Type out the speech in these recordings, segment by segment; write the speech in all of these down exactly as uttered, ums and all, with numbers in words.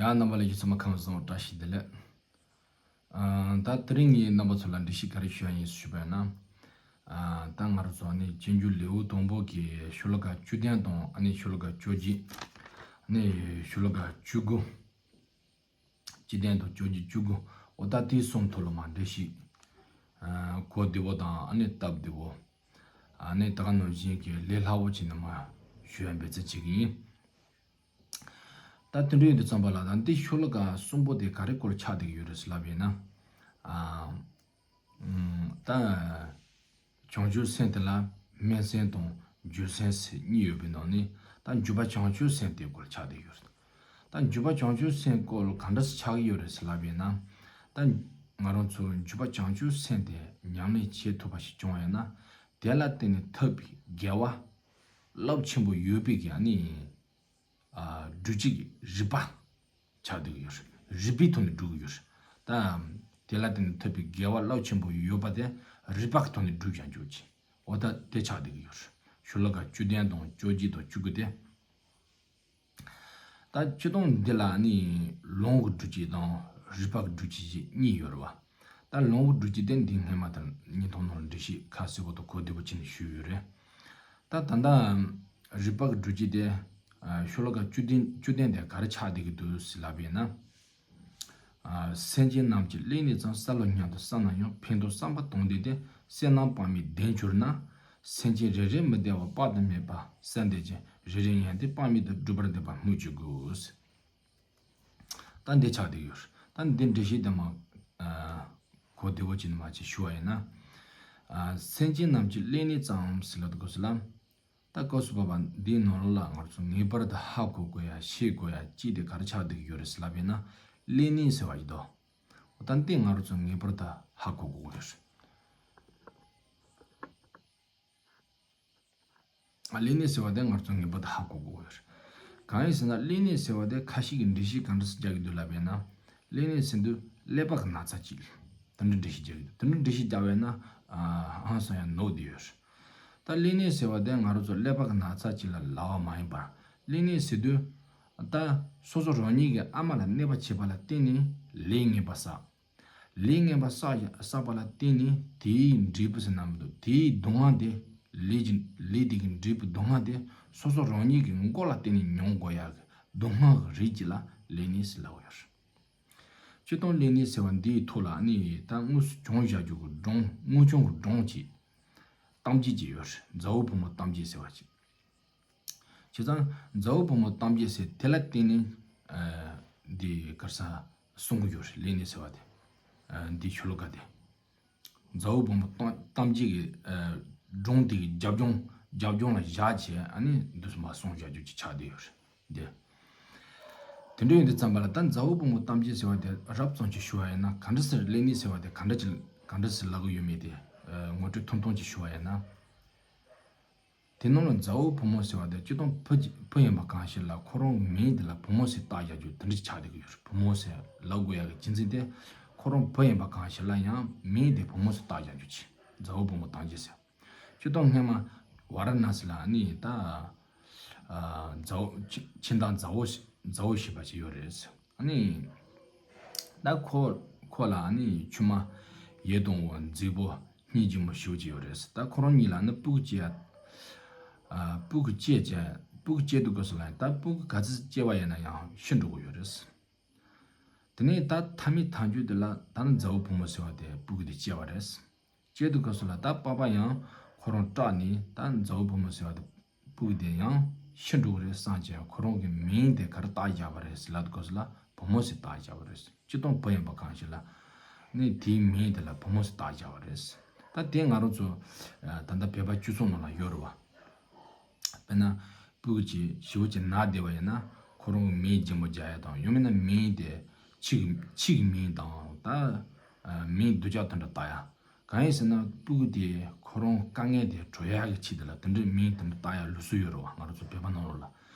ཡང་རྣམ་པ་ལྷན་རྒྱས་ཚང་མ་ཁམས་བཟང་བཀྲ་ཤིས་བདེ་ལེགས། ཨ། ད་དེ་རིང་ངས་རྣམ་པ་ཚོ་ལ་འགྲེལ་བཤད་ག་རེ་ཞུ་ཡ་ཡིན་ཞུས་པ་ཡིན་ན། ཨ། ད་ང་རང་ཚོ་ནི་སྤྱོད་འཇུག་ལེའུ་དང་པོ་གི་ཤོ་ལོ་ཀ་བཅུ་བདུན་དང་ཨ་ནི་ཤོ་ལོ་ཀ་བཅོ་བརྒྱད། ཨ་ནི་ཤོ་ལོ་ཀ་བཅུ་དགུ། བཅུ་བདུན་དང་བཅོ་བརྒྱད་བཅུ་དགུ། འོ་ད་དེ་གསུམ་ཐོག་ལ་མར་འགྲེལ་བཤད། ཨ། གོ་བདེ་བོ་དང་ཨ་ནི་སྟབས་བདེ་བོ། ཨ་ནི་ད་ག་ནང་བཞིན་གྱི་ལས་སླ་བོ་བྱས་ནས་མར་ཞུ་ཡ་འབད་བརྩོན་བྱེད་ཀྱི་ཡིན། ད་དེ་འདྲ་ཡིན་དུས་ཙམ་པ་ལ་ད་འདི་ཤོ་ལོ་ཀ་གསུམ་པོ་དེ་ག་རེ་སྐོར་ཆགས་བསྡད་ཀྱི་ཡོད་རེད་ཟེར་ལབ་པ་ཡིན་ན། ཨ། ཨུམ། ད་བྱང་ཆུབ་སེམས་དེ་ལ་སྨོན་སེམས་དང་འཇུག་སེམས་ཟེར་གཉིས་ཡོད་པའི་ནང་ནས་ད་འཇུག་པ་བྱང་ཆུབ་སེམས་དེ་སྐོར་ཆགས་བསྡད་ཡོད་རེད། ད་འཇུག་པ་བྱང་ཆུབ་སེམས་སྐོར་ག་འདྲ་སེ་ཆགས་ཀྱི་ཡོད་རེད་ཟེར་ལབ་པ་ཡིན་ན། ད་ང་རང་ཚོ་འཇུག་པ་བྱང་ཆུབ་སེམས་དེ་ཉམས་ལེན་བྱེད་ཐུབ་པ་ཞིག་བྱུང་བ་ཡིན་ན། དེ་ལ་བརྟེན་ནས་ཐོབ་པའི་དགེ་བ་རླབས་ཆེན་པོ་ཡོད་པའི་གི་ཨ་ནི། ཨ། སྒྲུབ་བྱེད་ཀྱི་རིགས་པ་ཆགས་བསྡད་ཀྱི་ཡོད་རེད། རིགས་པའི་ཐོག་ནས་སྒྲུབ་ཀྱི་ཡོད་རེད། ད་དེ་ལ་བརྟེན་ནས་ཐོབ་པའི་དགེ་བ་རླབས་ཆེན་པོ་ཡོད་པ་དེ་རིགས་པ་གི་ཐོག་ནས་སྒྲུབ་ཀྱང་འཇུག་ཅིང་། འོ་ད་དེ་ཆགས་བསྡད་ཀྱི་ཡོད་རེད། ཤོ་ལོ་ཀ་བཅུ་བདུན་དང་བཅོ་བརྒྱད་དང་བཅུ་དགུ་དེ། ད་སྤྱིར་བཏང་འདི་ལ་ནི་ལུང་གི་སྒྲུབ་བྱེད་དང་རིགས་པ་གི་སྒྲུབ་བྱེད་ཅེས་གཉིས་ཡོད་རེད་བ། ད་ལུང་གི་སྒྲུབ་བྱེད་དེ་འདི་སྔོན་མ་དང་ཉིན་ཐོག་ནང་ལ་འགྲེལ་བཤད་ཁ་གསལ་པོ་དང་གོ་བདེ་པོ་བྱས་ནས་ཞུས་ཡོད་རེད། ད་ད་ལྟ་རིགས་པ་གི་སྒྲུབ་བྱེད་དེ། ཨ། ཤོ་ལོ་ཀ་བཅུ་བདུན་བཅུ་བདུན་དེ་ག་རེ་ཆགས་བསྡད་ཀྱི་འདུག་ཟེར་ལབ་པ་ཡིན་ན། ཨ། སེམས་ཅན་རྣམས་ཀྱི་ཀླད་ནད་ཙམ་གསལ་ལོ་སྙམ་དུ་བསམ་ན་ཡང་ཕན་འདོགས་བསམ་པ་དང་ལྡན་ཏེ་བསོད་ནམས་དཔག་མེད་ལྡན་གྱུར་ན། སེམས་ཅན་རེ་རེ་མི་བདེ་བ་དཔག་ཏུ་མེད་པ་བསམ་གཏན་ཅན་རེ་རེ་ཡང་དེ་དཔག་མེད་དུ་འགྲུབ་པར་འདོད་པ་སྨོས་ཅི་དགོས། ད་འདི་ཆགས་བསྡད་ཡོད། ད་འདི་འགྲེལ་བཤད་དེ་མ། ཨ། གོ་བདེ་བོ་བྱས་ནས་མར་ཅིག་ཞུ་བ་ཡིན་ན། ཨ། སེམས་ཅན་རྣམས་ཀྱི་ཀླད་ནད་ཙམ་ཟེར་ལབ་དུས་སྐབས་སུ་ལ། ད་སྐབས་སུ་བབ་པ་འདིའི་ནང་ལོགས་ལ་ང་ཚོ་ངེས་པར་དུ་ཧ་གོ་དགོས་ཡ་ཤེས་དགོས་ཡ་གཅིག་དེ་ག་རེ་ཆགས་བསྡད་ཀྱི་ཡོད་རེད་ཟེར་ལབ་པ་ཡིན་ན། ཀླད་ནད་ཟེར་བ་ཞིག་འདུག། ད་འདི་ང་རང་ཚོ་ངེས་པར་དུ་ཧ་གོ་དགོས་ཀྱི་ཡོད་རེད། ཨ། ཀླད་ནད་ཟེར་བ་དེ་ང་ཚོ་ངེས་པར་དུ་ཧ་གོ་དགོས་ཀྱི་ཡོད་རེད། གང་ཡིན་ཟེར་ན་ཀླད་ནད་ཟེར་བ་དེ་ཁ་ཤས་ཀྱིས་འགྲེལ་བཤད་ག་འདྲ་སེ་རྒྱག་གི་འདུག་ལབ་པ་ཡིན་ན། ཀླད་ནད་ཟེར་དུས་ཀླད་པ་གི་ན་ཚ་ཅིག་དེ་འདྲ་འགྲེལ་བཤད་རྒྱག་གི་འདུག། དེ་འདྲ་འགྲེལ་བཤད་རྒྱག་པ་ཡིན་ན། ཨ། ཧང་སང་ཡང་ནོར་བསྡད་ཡོད་རེད། ད་ཀླད་ནད་ཟེར་བ་དེ་ང་རང་ཚོ་ཀླད་པ་གི་ན་ཚ་ཅིག་ལ་ལབ་པ་མ་ཡིན་པར། ཀླད་ནད་ཟེར་དུས། ད་སོ་སོ་རང་ཉིད་ཀྱི་ཨ་མ་ལ་གནོད་པ་བྱས་པ་ལ་བརྟེན་ནས་ལས་ངན་པ་བསགས། ལས་ངན་པ་བསགས་བསགས་པ་ལ་བརྟེན་ནས་དེའི་འབྲས་བུ་ཟེར་ན་མི་འདུག། དེའི་སྡུག་བསྔལ་དེ། ལས་ཀྱི་ལས་དེ་གི་འབྲས་བུ་སྡུག་བསྔལ་དེ་སོ་སོ་རང་ཉིད་ཀྱི་མགོ་ལ་བརྟེན་ནས་མྱོང་དགོས་ཡག་གི་སྡུག་བསྔལ་གྱི་རིགས་ཅིག་ལ་ཀླད་ནད་ཟེར་ལབ་ཀྱི་ཡོད་རེད། སྤྱིར་བཏང་ཀླད་ནད་ཟེར་བ་འདིའི་ཐོག་ལ་ནི་ད་དངོས་སུ་བྱུང་བཞག་རྒྱུ་གི་སྒྲུང་། དངོས་བྱུང་གི་སྒྲུང་ཅིག། གཏམ་རྒྱུད་ཅིག་ཡོད་རེད། མཛའ་བོ་བུ་མོ་གཏམ་རྒྱུད་ཟེར་བ་ཅིག། བྱས་ཙང་མཛའ་བོ་བུ་མོ་གཏམ་རྒྱུད་ཟེར་དེ་ལ་བརྟེན་ནས། ཨ། འདི་ག་རེ་ཟེར་གསུང་གི་ཡོད་རེད། ཀླད་ནད་ཟེར་བ་དེ། ཨ། འདི་ཤོ་ལོ་ཀ་དེ། མཛའ་བོ་བུ་མོ་གཏམ་གཏམ་རྒྱུད་ཀྱི། ཨ། སྒྲུང་དེ་གི་རྒྱབ་ལྗོངས་རྒྱབ་ལྗོངས་ལ་བཞག་བྱས་ཨ་ནི་འདི་ཚོ་མར་གསུངས་བཞག་རྒྱུ་ཅིག་ཆགས་བསྡད་ཡོད་རེད། འདི། དེ་འདྲ་ཡིན་དུས་ཙམ་པ་ལ་ད་མཛའ་བོ་བུ་མོ་གཏམ་རྒྱུད་ཟེར་བ་དེ་རབ་ཙམ་ཅིག་ཞུ་བ་ཡིན་ན། ག་འདྲ་ཟེར། ཀླད་ནད་ཟེར་བ་དེ་ག་འདྲ་ཅིག་ག་འདྲ་ཟེར་ལབ་ཀྱི་ཡོད་མེད་དེ། ཨ། ངོ་སྤྲོད་ཐུང་ཐུང་ཅིག་ཞུ་བ་ཡིན་ན། དེ་ནང་ལ་མཛའ་བོ་བུ་མོ་ཟེར་བ་དེ་སྤྱིར་བཏང་བུ་བུ་ཡིན་པ་གང་ཞིག་ལ་ཁོ་རང་མིང་དེ་ལ་བུ་མོ་ཟེར་བཏགས་བཞག་རྒྱུ་དེ་འདྲ་ཅིག་ཆགས་བསྡད་ཀྱི་ཡོད་རེད། བུ་མོ་ཟེར་ལབ་དགོས་ཡག་གི་རྒྱུ་མཚན་དེ། ཁོ་རང་བུ་ཡིན་པ་གང་ཞིག་ལ་ཡང་མིང་དེ་བུ་མོ་ཟེར་བཏགས་བཞག་རྒྱུ་ཅིག། མཛའ་བོ་བུ་མོ་གཏམ་རྒྱུད་ཟེར། སྤྱིར་བཏང་སྔོན་མ་ཝཱ་ར་ཎ་སི་ལ་ནི་ད། ཨ། མཛའ་བོ་ཁྱིམ་མཚེས་དང་མཛའ་བོ་མཛའ་བོ་ཞེས་པ་ཞིག་ཡོད་རེད། ཨ་ནི། ད་ཁོ་ཁོ་ལ་ཨ་ནི་ཆུང་མ་ཡིད་དང་བ་མཛེས་པོ་སྙིང་རྗེ་མོ་ཞེ་པོ་ཅིག་ཡོད་རེད། ད་ཁོ་རང་གཉིས་ལ་ནི་སྤུ་གུ་སྐྱེ། ཨ། སྤུ་གུ་སྐྱེས་བྱས་སྤུ་གུ་སྐྱེ་དུས་སྐབས་སུ་ལ་ད་སྤུ་གུ་ག་ཚོད་སྐྱེ་བ་ཡིན་ན་ཡང་ཤི་འགྲོ་གི་ཡོད་རེད། དེ་ནས་ད་མཐའ་མའི་མཐའ་མཇུག་དེ་ལ་ད་ནི་མཛའ་བོ་བུ་མོ་ཟེར་བ་དེ་སྤུ་གུ་དེ་སྐྱེ་བ་རེད། སྐྱེ་དུས་སྐབས་སུ་ལ་ད་པ་ཕ་ཡང་ཁོ་རང་སྐྲག་ནས་ད་མཛའ་བོ་བུ་མོ་ཟེར་བ་དེ་སྤུ་གུ་དེ་ཡང་ཤི་འགྲོ་གི་རེད་བསམ་བྱས་ཁོ་རང་གི་མིང་དེ་ག་རེ་བཏགས་བཞག་པ་རེད་ཟེར་ལབ་དུས་སྐབས་སུ་ལ་བུ་མོ་ཟེར་བཏགས་བཞག་པ་རེད། སྤྱིར་བཏང་བུ་ཡིན་པ་གང་ཞིག་ལ་ནི་དེའི་མིང་དེ་ལ་བུ་མོ་ཟེར་བཏགས་བཞག་པ་རེད། ད་དེ་ང་རང་ཚོ་ད་ལྟ་བོད་པ་སྤྱི་ཚོགས་ནང་ལ་ཡོད་རེད་བ། དཔེར་ན། སྤུ་གུ་ཅིག་ཞེ་པོ་ཅིག་ན་བསྡད་པ་ཡིན་ན་ཁོ་རང་གི་མིང་ལྗིད་མོ་རྒྱག་ཡ་དང་། ཡང་མིན་ན་མིང་དེ་ཁྱི་གི་ཁྱི་གི་མིང་དང་ད་མིང་སྡུག་ཅག་དེ་འདྲ་བཏགས་ཡ། གང་ཡིན་ཟེར་ན་སྤུ་གུ་དེ་ཁོ་རང་དཀའ་ངལ་དེ་གྲོལ་ཡག་གི་ཆེད་དུ་ལ་དེ་འདྲའི་མིང་དེ་འདྲ་བཏགས་ཡ་ལུགས་སྲོལ་ཡོད་རེད་བ། ང་རང་ཚོ་བོད་པ་ནང་ལོགས་ལ།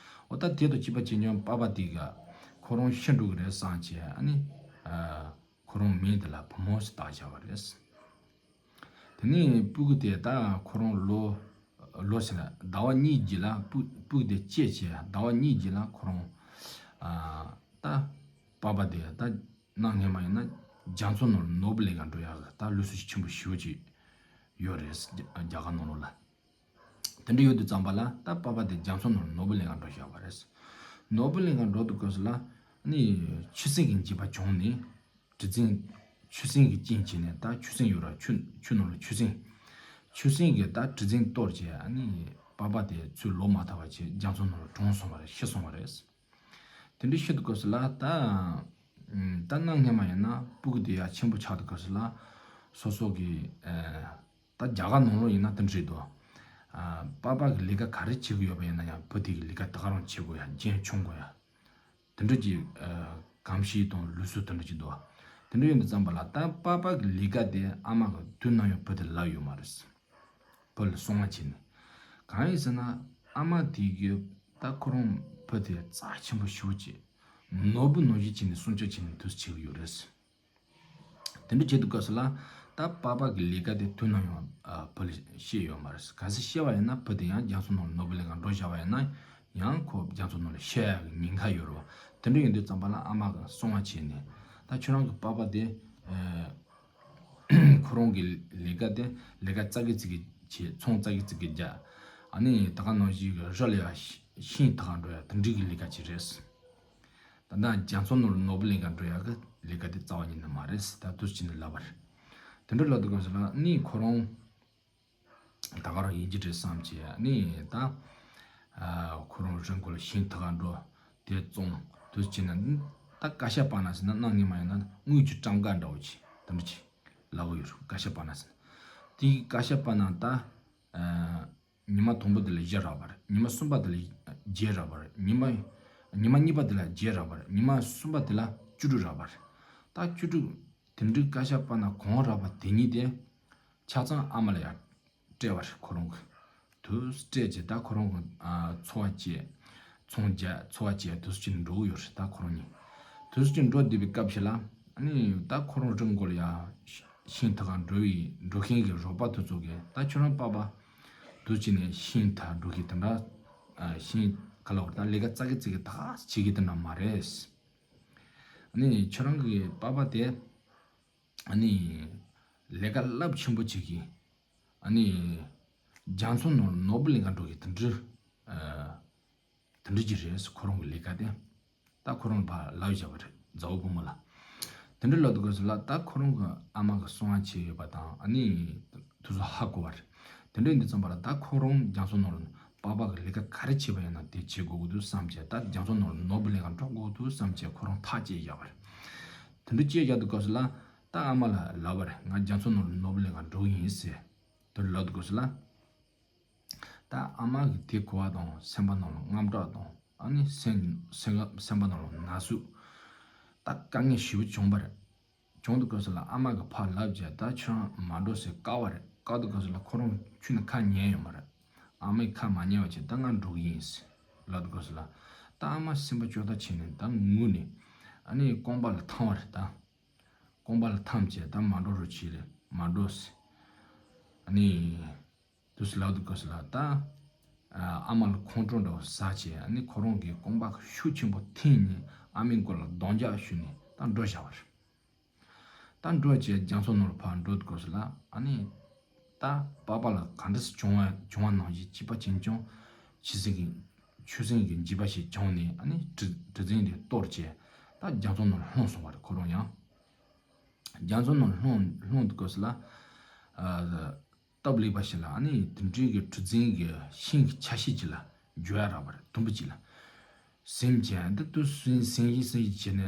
འོ་ད་དེ་དང་གཅིག་པ་གཅིག་རྐྱང་པ་ཕ་དེ་ག་ཁོ་རང་ཤི་འགྲོ་གི་རེད་བསམ་བྱས་ཨ་ནི། ཁོ་རང་མིང་དེ་ལ་བུ་མོ་ཟེར་བཏགས་བཞག་པ་རེད། དེ་ནས་སྤུ་གུ་དེ་ད་ཁོ་རང་ལོ་ལོ་ཟེར་ན་ཟླ་བ་གཉིས་རྗེས་ལ་སྤུ་སྤུ་གུ་དེ་སྐྱེས་བྱས་ཟླ་བ་གཉིས་རྗེས་ལ་ཁོ་རང་ཨ་ད་ པ་པ་དེ་ད་གནའ་སྔ་མ་ཡིན་ན་རྒྱ་མཚོ་ནང་ལ་ནོར་བུ་ལེན་ག་འགྲོ་ཡག་གི་ད་ལུགས་སྲོལ་ཞིག་ཆེན་པོ་ཞེ་པོ་ཅིག་ཡོད་རེད། རྒྱ་རྒྱ་གར་ནང་ལོགས་ལ། དེ་འདྲ་ཡོད་དུས་ཙམ་པ་ལ་ད་པ་པ་དེ་རྒྱ་མཚོ་ནང་ལ་ནོར་བུ་ལེན་ག་འགྲོ་བཞག་པ་རེད། ནོར་བུ་ལེན་ག་འགྲོ་དུས་སྐབས་སུ་ལ་ནི་ཆུ་སྲིན་གྱི་འཇིགས་པ་བྱུང་ནས། གྲུ་གཟིངས། ཆུ་སྲིན་གྱི་རྐྱེན་བྱས་ནས་ད་ཆུ་སྲིན་ཡོད་ར་ཆུ་ཆུ་ནང་ལ་ཆུ་སྲིན། ཆུ་སྲིན་གྱིས་ད་གྲུ་གཟིངས་གཏོར་བྱས་ཨ་ནི་པ་པ་དེ་ཚུར་ལོག་མ་ཐུབ་པ་བྱས་རྒྱ་མཚོ་ནང་ལ་གྲོངས་སོང་བ་རེད། ཤི་སོང་བ་རེད། དེ་འདྲའི་ཤི་དུས་སྐབས་སུ་ལ་ད། ཨམ། ད་གནའ་སྔ་མ་ཡིན་ན་སྤུ་གུ་དེ་ཡ་ཆེན་པོ་ཆགས་དུས་སྐབས་སུ་ལ། སོ་སོ་གི་ཨ། ད་རྒྱ་གར་ནང་ལོགས་ཡིན་ན་དེ་འདྲ་རེད་དོ། ཨ། པ་པ་གི་ལས་ཀ་ག་རེ་བྱེད་ཀྱི་ཡོད་པ་ཡིན་ན་ཡང་བུ་དེ་གི་ལས་ཀ་ད་ག་རང་བྱེད་དགོས་ཡ། རྒྱན་ཆུང་དགོས་ཡ། དེ་འདྲ་གྱི་ཨ། གོམས་གཤིས་དང་ལུགས་སྲོལ་དེ་འདྲ་ཅིག་འདུག་དེ་འདྲ་ཡིན་དུས་ཙམ་པ་ལ་ད་པ་པ་གི་ལས་ཀ་དེ་ཨ་མ་གི་དུས་ནམ་ཡང་བུ་དེ་ལབ་ཡོད་མ་རེད། བུ་ལ་གསང་བ་བྱས་ནས། གང་ཡིན་ཟེར་ན། ཨ་མ་དེ་གིས་ད་ཁོ་རང་བུ་དེ་རྩ་ཆེན་པོ་ཞེ་པོ་ཅིག་ནོར་བུ་ནང་བཞིན་བྱས་ནས་སྲུང་སྐྱོབ་བྱས་ནས་དུས་བྱེད་ཀྱི་ཡོད་རེད། དེ་འདྲ་བྱེད་དུས་སྐབས་སུ་ལ། ད་པ་པ་གི་ལས་ཀ་དེ་དུས་ནམ་ཡང་ཨ། བུ་ལ་བཤད་ཡོད་མ་རེད། གལ་སྲིད་བཤད་པ་ཡིན་ན་བུ་དེ་ཡང་རྒྱ་མཚོ་ནང་ལ་ནོར་བུ་ལེན་ག་འགྲོ་བཞག་པ་ཡིན་ན། ཡང་ཁོ་རྒྱ་མཚོ་ནང་ལ་ཤི་ཡག་གི་ཉེན་ཁ་ཡོད་རེད་བ། དེ་འདྲ་ཡིན་དུས་ཙམ་པ་ལ་ཨ་མ་གིས་གསང་བ་བྱས་ནས། ད་ཁྱོད་རང་གི་པ་པ་དེ་ཨ། ཁོ་རང་གི་ལས་ཀ་དེ་ལས་ཀ་ཙག་གི་ཙིག་གི་བྱེད། ཚོང་ཙག་གི་ཙིག་གི་རྒྱག་ཨ་ནི་ད་ག་ནང་བཞིན་གི་རི་ལ་ཡ་ཤིང་འཐག་ག་འགྲོ་ཡ་དེ་འདྲའི་གི་ལས་ཀ་ཅིག་རེད། ད་ལྟ་རྒྱ་མཚོ་ནང་ལ་ནོར་བུ་ལེན་ག་འགྲོ་ཡ་གི་ལས་ཀ་དེ་རྩ་བ་ཉིད་ནས་མ་རེད། ད་དུས་ཕྱིན་ནས་ལབ་པ་རེད། དེ་འདྲ་ལབ་དུས་སྐབས་སུ་ལ་ནི་ཁོ་རང་ད་ག་རང་ཡིན་གྱི་རེད་བསམ་བྱས་ནི་ད། ཨ། ཁོ་རང་རི་མགོ་ལ་ཤིང་འཐག་ག་འགྲོ། དེ་བཙོང་། དུས་ཕྱིན་ནས་ད་ཀ་ཤ་པ་ན་ཟེར་ན་གནའ་སྔ་མ་ཡིན་ན་དངུལ་གྱི་ཊམ་ཀ་འདྲ་བོ་ཅིག་དེ་འདྲ་ཅིག་ལབ་ཀྱི་ཡོད་རེད། ཀ་ཤ་པ་ན་ཟེར་ན། དེའི་ཀ་ཤ་པ་ན་ད། ཨ། ཉི་མ་དང་པོ་དེ་ལ་བཞི་རག་པ་རེད། ཉི་མ་གསུམ་པ་དེ་ལ་བརྒྱད་རག་པ་རེད། ཉི་མ། ཉི་མ་གཉིས་པ་དེ་ལ་བརྒྱད་རག་པ་རེད། ཉི་མ་གསུམ་པ་དེ་ལ་བཅུ་དྲུག་རག་པ་རེད། ད་བཅུ་དྲུག་དེ་འདྲའི་ཀ་ཤ་པ་ན་གང་རག་པ་དེ་ཉིད་དེ་ཆ་ཚང་ཨ་མ་ལ་ཡར་སྤྲད་པ་རེད། ཁོ་རང་གིས་དུས་སྤྲད་བྱས་ད་ཁོ་རང་གིས་ཨ། འཚོ་བ་བྱས། ཚོང་རྒྱག་འཚོ་བ་བྱས་དུས་ཚོད་ཅིག་འགྲོ་གི་ཡོད་རེད། ད་ཁོ་རང་གཉིས་དུས་ཚོད་ཅིག་འགྲོ་བསྡད་པའི་སྐབས་ཤིག་ལ་ཨ་ནི་ད་ཁོ་རང་རི་མགོ་ལ་ཡར་ཤིང་འཐག་ག་འགྲོ་བའི་འགྲོ་མཁན་གྱི་རོགས་པ་དེ་ཚོ་གིས་ད་ཁྱོད་རང་པ་པ་དུས་ཅིག་ནས་ཤིང་འཐག་འགྲོ་གི་དེ་འདྲ། ཨ། ཤིང་ག་ལ་བར་ད་ལས་ཀ་ཙག་གི་ཙིག་གི་ད་བྱེད་ཀྱི་དེ་འདྲ་མ་རེད། ཨ་ནི་ཁྱོད་རང་གི་པ་པ་དེ་ཨ་ནི་ལས་ཀ་རླབས་ཆེན་པོ་བྱེད་ཀྱི། ཨ་ནི་རྒྱ་མཚོ་ནང་ནོར་བུ་ལེན་ག་འགྲོ་གི་དེ་འདྲ། ཨ། དེ་འདྲ་ཅིག་རེད། ཁོ་རང་གི་ལས་ཀ་དེ། ད་ཁོ་རང་ཕར་ལབ་བཞག་པ་རེད། མཛའ་བོ་བུ་མོ་ལ། དེ་འདྲ་ལབ་དུས་སྐབས་སུ་ལ་ད་ཁོ་རང་གི་ཨ་མ་གིས་གསང་བ་བྱས་ཡོད་པ་དང་ཨ་ནི་དེ་ཚོ་ཧ་གོ་བ་རེད། དེ་འདྲ་ཡིན་དུས་ཙམ་པ་ལ་ད་ཁོ་རང་རྒྱ་མཚོ་ནང་ལ་པ་པ་གིས་ལས་ཀ་ག་རེ་བྱས་པ་ཡིན་ན་དེ་བྱེད་དགོས་ཀྱི་འདུག་བསམ་བྱས། ད་རྒྱ་མཚོ་ནང་ལ་ནོར་བུ་ལེན་ག་འགྲོ་དགོས་འདུག་བསམ་བྱས་ཁོ་རང་ཐག་བཅད་བཞག་པ་རེད། དེ་འདྲ་བཅད་བཞག་དུས་སྐབས་སུ་ལ་ད་ཨ་མ་ལ་ལབ་པ་རེད། ང་རྒྱ་མཚོ་ནང་ལ་ནོར་བུ་ལེན་ག་འགྲོ་གི་ཡིན་ཟེར། དེ་ལབ་དུས་སྐབས་སུ་ལ། ད་ཨ་མ་གིས་དེ་གོ་བ་དང་སེམས་པ་ནང་ལ་དངངས་སྐྲག་དང་ཨ་ནི་སེམས་སེམས་སེམས་པ་ནང་ལ་ན་ཟུག་ད་དཀའ་ངལ་ཞེ་པོ་བྱུང་བ་རེད། བྱུང་དུས་སྐབས་སུ་ལ་ཨ་མ་གིས་ཕར་ལབ་བྱས་ད་ཁྱོད་རང་མ་འགྲོ་ཟེར་བཀག་པ་རེད། བཀག་དུས་སྐབས་སུ་ལ་ཁོ་རང་ཁྱོན་ནས་ཁ་ཉན་ཡོད་མ་རེད། ཨ་མའི་ཁ་མ་ཉན་པ་བྱས་ད་ང་འགྲོ་གི་ཡིན་ཟེར་ལབ་དུས་སྐབས་སུ་ལ། ད་ཨ་མ་སེམས་པ་སྐྱོ་ཐག་ཆད་ནས་ད་ངུས་ནས་ཨ་ནི་རྐང་པ་ལ་འཐམས་པ་རེད་ད། རྐང་པ་ལ་འཐམས་བྱས་ད་མ་འགྲོ་རོགས་བྱེད་ལེ་མ་འགྲོ་ཟེར། ཨ་ནི། དུས་སུ་ལབ་དུས་སྐབས་སུ་ལ་ད། ཨ་མ་ལ་ཁོང་ཁྲོ་འདྲ་བོ་ཟ་བྱས་ཨ་ནི་ཁོ་རང་གི་རྐང་པ་ཤུགས་ཆེན་པོ་འཐེན་ནས་ཨ་མའི་མགོ་ལ་རྡོག་རྒྱག་གཞུས་ནས་ད་འགྲོ་བཞག་པ་རེད། ད་འགྲོ་བྱས་རྒྱ་མཚོ་ནང་ལ་ཕར་འགྲོ་དུས་སྐབས་སུ་ལ་ཨ་ནི། ད་པ་པ་ལ་ག་འདྲ་སེ་བྱུང་བ་བྱུང་བ་ནང་བཞིན་སྐྱིད་པ་ཅན་ཅང་ཆུ་སྲིན་གྱི་ཆུ་སྲིན་གྱི་འཇིགས་པ་ཞིག་བྱུང་ནས་ཨ་ནི་གྲུ་གྲུ་གཟིངས་དེ་གཏོར་བྱས་ད་རྒྱ་མཚོ་ནང་ལ་ལྷུང་སོང་བ་རེད། ཁོ་རང་ཡང་། རྒྱ་མཚོ་ནང་ལྷུང་ལྷུང་དུས་སྐབས་སུ་ལ། ཨ། སྟབས་ལེགས་པ་ཞིག་ལ་ཨ་ནི་དེ་འདྲའི་གི་གྲུ་གཟིངས་གི་ཤིང་གི་ཆ་ཤས་ཅིག་ལ་འགྱོ་ཡ་རག་པ་རེད། དུམ་བུ་གཅིག་ལ། ཟིན་བྱས་འདི་དུས་ཟིན་ཟིན་བཞིན་ཟིན་བཞིན་བྱས་ནས་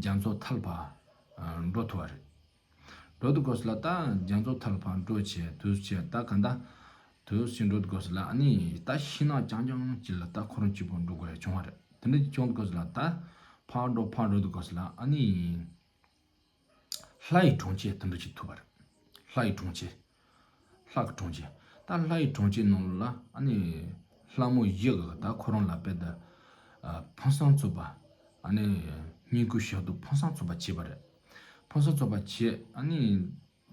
རྒྱ་མཚོ་མཐའ་ལ་ཕར་འགྲོ་ཐུབ་པ་རེད། འགྲོ་དུས་སྐབས་སུ་ལ་ད་རྒྱ་མཚོ་མཐའ་ལ་ཕར་འགྲོ་བྱས་དུས་བྱས་ད་ག་འདྲ་དུས་ཟིན་འགྲོ་དུས་སྐབས་སུ་ལ་ཨ་ནི་ད་ཤིང་ནགས་རྐྱང་རྐྱང་ཅིག་ལ་ད་ཁོ་རང་གཅིག་པུ་འགྲོ་དགོས་ཡ་བྱུང་བ་རེད། དེ་འདྲ་ཅིག་བྱུང་དུས་སྐབས་སུ་ལ་ད་ཕར་འགྲོ་ཕར་འགྲོ་དུས་སྐབས་སུ་ལ་ཨ་ནི། ལྷ་ཡི་གྲོང་ཁྱེར་དེ་འདྲ་ཅིག་ཐུག་པ་རེད། ལྷ་ཡི་གྲོང་ཁྱེར། ལྷ་གི་གྲོང་ཁྱེར། ད་ལྷ་ཡི་གྲོང་ཁྱེར་ནང་ལ་ཨ་ནི། ལྷ་མོ་བཞི་གིས་ད་ཁོ་རང་ལ་དཔེ་ད། ཨ། ཕུན་སུམ་ཚོགས་པ། ཨ་ནི། བསྙེན་བཀུར་ཞབས་ཏོག་ཕུན་སུམ་ཚོགས་པ་བྱས་པ་རེད། ཕུན་སུམ་ཚོགས་པ་བྱས་ཨ་ནི།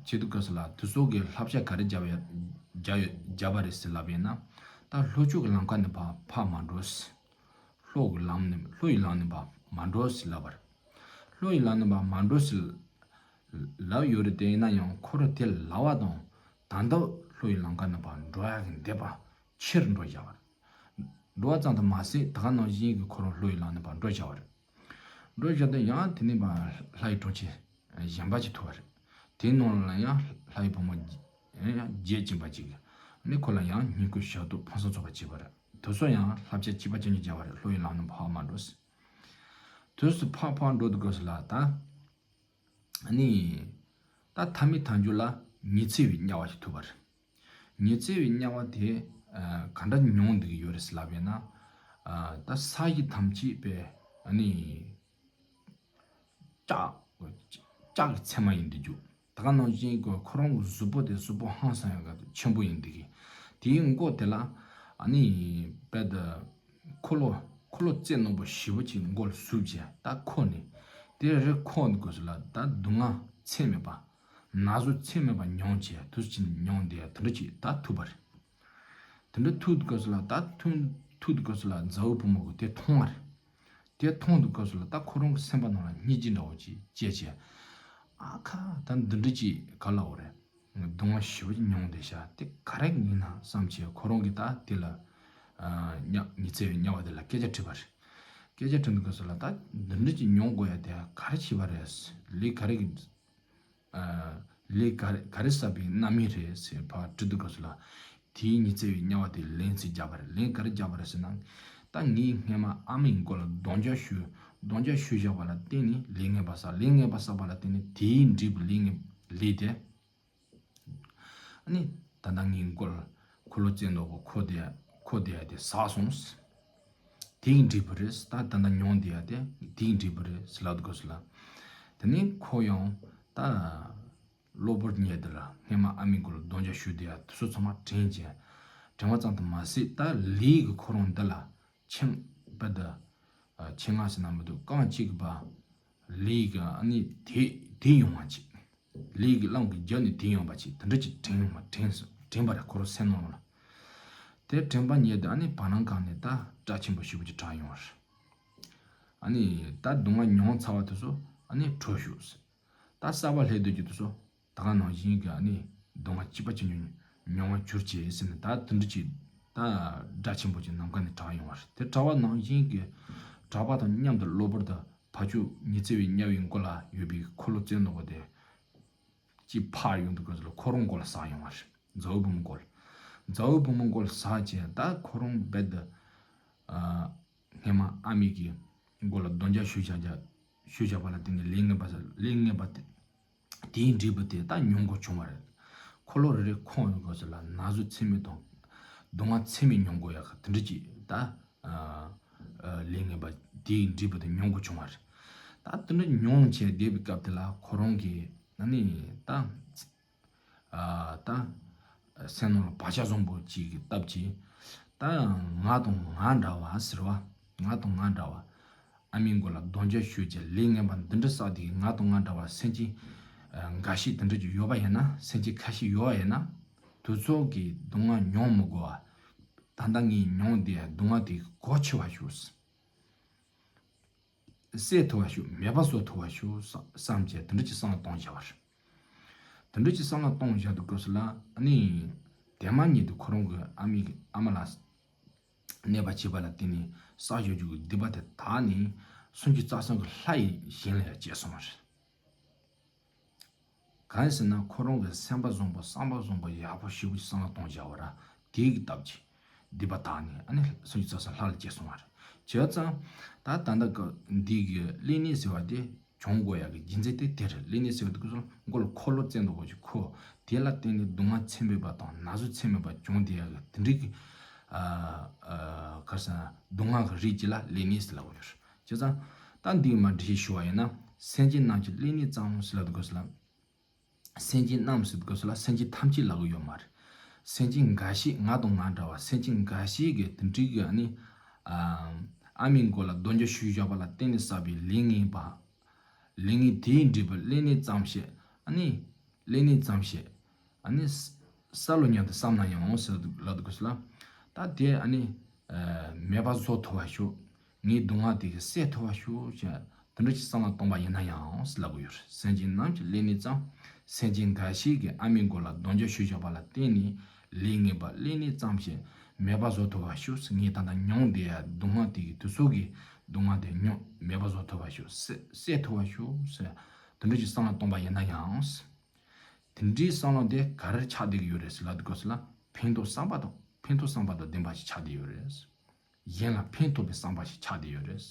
བྱེད་དུས་སྐབས་སུ་ལ་དེ་ཚོ་གིས་བསླབ་བྱ་ག་རེ་བརྒྱབ་ཡ་བརྒྱབ་ཡོད་བརྒྱབ་པ་རེད་ཟེར་ལབ་པ་ཡིན་ན། ད་ལྷོ་ཕྱོགས་ཀྱི་ལམ་ཁ་ནས་ཕར་ཕར་མ་འགྲོ་ཟེར། ལྷོ་གི་ལམ་ནས་ལྷོ་ཡི་ལམ་ནས་ཕར་མ་འགྲོ་ཟེར་ལབ་པ་རེད། ལྷོ་ཡི་ལམ་ནས་ཕར་མ་འགྲོ་ཟེར་ལབ་ཡོད་རེད། དེ་ཡིན་ན་ཡང་ཁོ་རང་དེ་ལབ་པ་དང་ད་ལྟ་ལྷོ་ཡི་ལམ་ཁ་ནས་ཕར་འགྲོ་ཡག་གི་འདོད་པ་ཆེར་འགྲོ་བཞག་པ་རེད། འགྲོ་བ་ཙམ་དུ་མ་ཟད་ད་ག་ནང་བཞིན་གྱི་ཁོ་རང་ལྷོ་ཡི་ལམ་ནས་ཕར་འགྲོ་བཞག་པ་རེད། འགྲོ་བཞག་དུས་ཡང་དེ་ནས་ཕར་ལྷ་ཡི་གྲོང་ཁྱེར་གཞན་པ་ཅིག་ཐུག་པ་རེད། དེའི་ནང་ལ་ཡང་ལྷ་ཡི་བུ་མོ་བརྒྱད་ཡང་བརྒྱད་ཅན་པ་ཅིག་ནི་ཁོ་ལ་ཡང་བསྙེན་བཀུར་ཞབས་ཏོག་ཕུན་སུམ་ཚོགས་པ་བྱས་པ་རེད། དེ་ཚོ་ཡང་བསླབ་བྱ་གཅིག་པ་གཅིག་རྐྱང་བརྒྱབ་པ་རེད། ལྷོ་ཡི་ལམ་ནས་ཕར་མ་འགྲོ་ཟེར། དུས་སུ་ཕར་ཕར་འགྲོ་དུས་སྐབས་སུ་ལ་ད། ཨ་ནི། ད་ཐ་མའི་མཐའ་མཇུག་ལ་ཉི་ཚེ་བའི་དམྱལ་བ་ཞིག་ཐུག་པ་རེད། ཉི་ཚེ་བའི་དམྱལ་བ་དེ་ཨ་ག་འདྲ་མྱོང་བསྡད་ཀྱི་ཡོད་རེད་ཟེར་ལབ་པས་ན། ཨ་ད་ས་གཞི་ཐམས་ཅད་པའི་ཨ་ནི། ལྕགས། ལྕགས་ཀྱི་ཚེར་མ་ཡིན་བསྡད་རྒྱུ། ད་ག་ནང་བཞིན་གྱི་ཁོ་རང་གི་གཟུགས་པོ་དེ་གཟུགས་པོ་ཧང་སང་ཡག་གི་ཆེན་པོ་ཡིན་བསྡད་ཀྱི། དེའི་མགོ་དེ་ལ་ཨ་ནི་དཔེ་དེ་འཁོར་ལོ། འཁོར་ལོ་རྩེ་རྣོན་པོ་ཞེ་པོ་ཅིག་མགོ་ལ་ཟུག་བྱས་ད་འཁོར་ནས། དེ་རེ་འཁོར་འདུག་སྐབས་སུ་ལ་ད་སྡུག་བསྔལ་ཚད་མེད་པ། ན་ཟུག་ཚད་མེད་པ་མྱོང་བྱས་དུས་ཅིག་མྱོང་བསྡད་ཡ་དེ་འདྲ་ཅིག་ད་ཐུག་པ་རེད། དེ་འདྲ་ཐུག་དུས་སྐབས་སུ་ལ་ད་ཐུག་ཐུག་དུས་སྐབས་སུ་ལ་མཛའ་བོའི་བུ་མོ་གིས་དེ་མཐོང་བ་རེད། དེ་མཐོང་དུས་སྐབས་སུ་ལ་ད་ཁོ་རང་གི་སེམས་པ་ནང་ལ་སྙིང་རྗེ་འདྲ་བོ་ཅིག་སྐྱེས་བྱས། ཨ་ཁ་ད་འདི་འདྲ་ཅིག་ག་ལབ་དགོས་རེད། སྡུག་བསྔལ་ཞེ་པོ་ཅིག་མྱོང་བསྡད་ཤག་དེ་ག་རེ་ཡིན་ན་བསམ་བྱས་ཁོ་རང་གིས་ད་དེ་ལ་ཨ་དམྱལ་ཉི་ཚེ་བའི་དམྱལ་བ་དེ་ལ་སྐད་ཆ་དྲིས་པ་རེད། སྐད་ཆ་དྲིས་དུས་སྐབས་སུ་ལ་ད་འདི་འདྲ་ཅིག་མྱོང་དགོས་ཡ་དེ་ག་རེ་བྱས་པ་རེད། ལས་ག་རེ་གི་ཨ་ལས་ག་རེ་ག་རེ་བསགས་པའི་རྣམ་སྨིན་རེད་ཟེར་ཕར་དྲི་དུས་སྐབས་སུ་ལ། དེའི་ཉི་ཚེ་བའི་དམྱལ་བ་དེ་ལན་ཅིག་བརྒྱབ་པ་རེད། ལན་ག་རེ་བརྒྱབ་པ་རེད་ཟེར་ན། ད་ངས་སྔས་མ་ཨ་མའི་མགོ་ལ་རྡོག་རྒྱག་གཞུས། རྡོག་རྒྱག་གཞུས་བཞག་པ་ལ་བརྟེན་ནས་ལས་ངན་པ་བསགས། ལས་ངན་པ་བསགས་པ་ལ་བརྟེན་ནས་དེའི་འབྲས་བུ་ལས་ངན་ལས་དེ། ཨ་ནི་ད་ལྟ་ངའི་མགོ་ལ་འཁོར་ལོ་རྩེ་རྣོན་པོ་འཁོར་བསྡད་འཁོར་བསྡད་ཡ་དེ་ཟག་སོང་། དེའི་འབྲས་བུ་རེད། ད་ད་ལྟ་མྱོང་བསྡད་ཡ་དེ་དེའི་འབྲས་བུ་རེད་ཟེར་ལབ་དུས་སྐབས་སུ་ལ། དེ་ནས་ཁོ་ཡང་ད་གློ་བུར་ཉལ་དེ་ལ་སྔས་མ་ཨ་མའི་མགོ་ལ་རྡོག་རྒྱག་གཞུས་བསྡད་ཡ་དེ་ཚོ་ཚང་མ་དྲན་བྱས། དྲན་པ་ཙམ་དུ་མ་ཟད་ད་ལས་ཀྱི་ཁོ་རང་འདི་ལ་ཆེད་པ་འདི་ཆེད་མངགས་ཟེར་ན་མི་འདུག་རྐང་གཅིག་གི་བ་ལས་ཀྱི་ཨ་ནི་དེ་དེ་ཡོང་བ་ཅིག་ལས་ཀྱི་རླུང་གིས་རྒྱབ་ནས་དེ་ཡོང་བ་ཅིག་དེ་འདྲ་ཅིག་དྲན་ཡོང་བ་དྲན་དྲན་པ་རེད། ཁོ་རང་སེམས་ནང་ལ། དེ་དྲན་པ་ཉིད་དུ་ཨ་ནི་བར་སྣང་གང་ནས་ད་སྐྲ་ཆེན་པོ་ཞེ་པོ་ཅིག་གྲགས་ཡོང་བ་རེད། ཨ་ནི་ད་སྡུག་བསྔལ་མྱོང་ཚར་བ་དེ་ཚོ་ཨ་ནི་གྲོལ་ཤོག་ཟེར། ད་གསར་པ་སླེབས་སྡོད་རྒྱུ་དེ་ཚོ་ད་ག་ནང་བཞིན་གྱི་ཨ་ནི་སྡུག་བསྔལ་གཅིག་པ་གཅིག་རྐྱང་མྱོང་བར་གྱུར་ཅིག་ཟེར་ནས་ད་དེ་འདྲ་ཅིག་ད་སྒྲ་ཆེན་པོ་ཅིག་ནམ་མཁའ་ནས་གྲགས་ཡོང་བ་རེད། དེ་གྲགས་པ་ནང་བཞིན་གྱི་གྲགས་པ་དང་མཉམ་དུ་གློ་བུར་དུ་ཕར་ཕྱོགས་ཉི་ཚེ་བའི་དམྱལ་བའི་མགོ་ལ་ཡོད་པའི་འཁོར་ལོ་རྩེ་རྣོན་པོ་དེ་ཅིག་ཕར་ཡོང་དུས་སྐབས་སུ་ལ་ཁོ་རང་མགོ་ལ་ཟག་ཡོང་བ་རེད། མཛའ་བོའི་བུ་མོ་མགོ་ལ། མཛའ་བོའི་བུ་མོ་མགོ་ལ་ཟག་བྱས་ད་ཁོ་རང་རྦད་དེ་ཨ་སྔས་མ་ཨ་མའི་གི་མགོ་ལ་རྡོག་རྒྱག་གཞུས་བཞག་རྒྱ་གཞུས་བཞག་པ་ལ་བརྟེན་ནས་ལས་ངན་པ་ཟེར་ལས་ངན་པ་དེ་དེའི་འབྲས་བུ་དེ་ད་མྱོང་དགོས་བྱུང་བ་རེད། འཁོར་ལོ་རེ་རེ་ཁོང་ཡོང་དགོས་ཟེར་ལ་ན་ཟུག་ཚད་མེད་དང་། སྡུག་བསྔལ་ཚད་མེད་མྱོང་དགོས་ཡག་གི་དེ་འདྲ་ཅིག་ད་ཨ་ཨ་ལས་ངན་པ་དེའི་འབྲས་བུ་དེ་མྱོང་དགོས་བྱུང་བ་རེད། ད་དེ་འདྲ་མྱོང་བྱས་བསྡད་པའི་སྐབས་དེ་ལ་ཁོ་རང་གིས་ཨ་ནི་ད་ཨ་ད་སེམས་ནང་ལ་བག་ཆགས་བཟང་པོ་ཅིག་གི་སྟབས་ཀྱིས་ད་ང་དང་ང་འདྲ་བ་ཟེར་བ། ང་དང་ང་འདྲ་བ། ཨ་མའི་མགོ་ལ་རྡོག་རྒྱག་གཞུས་བྱས་ལས་ངན་པ་འདི་འདྲ་བསགས་དེ་ང་དང་ང་འདྲ་བ་སེམས་ཅན་ཨ་འགའ་ཞིག་དེ་འདྲ་ཅིག་ཡོད་པ་ཡིན་ན། སེམས་ཅན་ཁ་ཤས་ཡོད་པ་ཡིན་ན། དེ་ཚོ་གི་སྡུག་བསྔལ་མྱོང་མི་དགོས་པ། ད་ལྟ་ངས་མྱོང་བསྡད་ཡ་སྡུག་བསྔལ་དེ་གོ་ཆོད་པ་ཞིག་སེལ་ཐུབ་པ་ཞིག་མེད་པ་བཟོ་ཐུབ་པ་ཞིག་བསམ་བསམ་བྱས་དེ་འདྲ་ཅིག་བསམ་བློ་གཏོང་བཞག་པ་རེད། དེ་འདྲ་ཅིག་བསམ་བློ་གཏོང་བཞག་དུས་སྐབས་སུ་ལ་ཨ་ནི་དེ་མ་ཉིད་དུ་ཁོ་རང་གི་ཨ་མའི་ཨ་མ་ལ་གནོད་པ་བྱས་པ་ལ་བརྟེན་ནས་བསགས་ཡོད་རྒྱུ་གི་སྡིག་པ་དེ་དག་ནི་སུམ་ཅུ་རྩ་གསུམ་གྱི་ལྷ་ཡི་ཞིང་ལ་ཡང་སྐྱེས་སོང་བ་རེད། གང་ཡིན་ཟེར་ན་ཁོ་རང་གི་སེམས་པ་བཟང་པོ་བསམ་པ་བཟང་པོ་ཡག་པོ་ཞེ་པོ་ཅིག་བསམ་བློ་གཏོང་བཞག་པ་ར་དེ་གི་སྟབས་ཀྱིས་སྡིག་པ་དག་ནི་ཨ་ནི་སུམ་ཅུ་རྩ་གསུམ་ལྷ་ལ་སྐྱེས་སོང་བ་རེད། བྱས་ཙང་ད་ད་ལྟ་གི་འདི་གི་བསླུ་ནི་ཟེར་བ་དེ་བྱུང་དགོས་ཡག་གི་རྒྱུ་མཚན་དེ་དེ་རེད། བསླུ་ནི་ཟེར་བ་དེ་ཁོ་ཚོ་མགོ་ལ་འཁོར་ལོ་རྩེ་རྣོན་པོ་ཅིག་ཁུར། དེ་ལ་བརྟེན་ནས་སྡུག་བསྔལ་ཚད་མེད་པ་དང་ན་ཟུག་ཚད་མེད་པ་བྱུང་བསྡད་ཡག་གི་དེ་འདྲའི་གི་ཨ་ཨ་ག་རེ་ཟེར་ན་སྡུག་བསྔལ་གི་རིགས་ཅིག་ལ་བསླུ་ནི་ཟེར་ལབ་ཀྱི་ཡོད་རེད། བྱས་ཙང་ད་འདི་མར་འགྲེལ་བཤད་ཞུ་བ་ཡིན་ན་སེམས་ཅན་རྣམས་ཀྱི་བསླུ་ནི་ཙམ་ཟེར་ལབ་དུས་སྐབས་སུ་ལ། སེམས་ཅན་རྣམས་ཟེར་དུས་སྐབས་སུ་ལ་སེམས་ཅན་ཐམས་ཅད་ལབ་ཀྱི་ཡོད་མ་རེད། སེམས་ཅན་འགའ་ཞིག་ང་དང་ང་འདྲ་བ་སེམས་ཅན་འགའ་ཞིག་གི་དེ་འདྲའི་གི་ཨ་ནི་ཨ་ཨ་མའི་མགོ་ལ་རྡོག་རྒྱག་གཞུས་བཞག་པ་ལ་བརྟེན་ནས་བསགས་པའི་ལས་ངན་པ། ལས་ངན་དེའི་འབྲས་བུ་བསླུ་ནི་ཙམ་ཞིག་ཨ་ནི་བསླུ་ནི་ཙམ་ཞིག་ཨ་ནི་ས་ལོ་མཉམ་དུ་བསམ་ན་ཡང་ཟེར་ལབ་དུས་སྐབས་སུ་ལ། ད་དེ་ཨ་ནི་ཨ་མེད་པ་བཟོ་ཐུབ་པ་ཞིག་ངའི་སྡུག་བསྔལ་དེ་གི་སེལ་ཐུབ་པ་ཞིག་ཅེས་ དེ་འདྲ་ཞིག་བསམ་བློ་གཏོང་པ་ཡིན་ན་ཡང་ཟེར་ལབ་ཀྱི་ཡོད་རེད། སེམས་ཅན་རྣམས་ཀྱི་ལས་ནི་བརྩམས། སེམས་ཅན་འགའ་ཞིག་གིས་ཨ་མའི་མགོ་ལ་རྡོག་རྒྱག་ཞུས་བཞག་པ་ལ་བརྟེན་ནས་ལས་ངན་པ་ལས་ནི་བརྩམས་ཤིང་མེད་པར་བཟོ་ཐུབ་པར་ཤོག་ཟེར། ངས་ད་ལྟ་མྱོང་བསྡད་ཡ་སྡུག་བསྔལ་དེ་གི་དུས་ཚོད་ཀྱི་སྡུག་བསྔལ་དེ་མྱོང་མེད་པར་བཟོ་ཐུབ་པར་ཤོག་ཟེར། སེལ་ཐུབ་པར་ཤོག་ཟེར། དེ་འདྲ་ཞིག་བསམ་བློ་གཏོང་པ་ཡིན་ན་ཡང་། དེ་འདྲའི་བསམ་བློ་དེ་ག་རེར་ཆགས་བསྡད་ཀྱི་ཡོད་རེད་ཟེར་ལབ་དུས་སྐབས་སུ་ལ། ཕན་ཐོགས་བསམ་པ་དང་ཕན་ཐོགས་བསམ་པ་དང་ལྡན་པ་ཞིག་ཆགས་བསྡད་ཡོད་རེད། གཞན་ལ་ཕན་ཐོགས་པའི་བསམ་པ་ཞིག་ཆགས་བསྡད་ཡོད་རེད།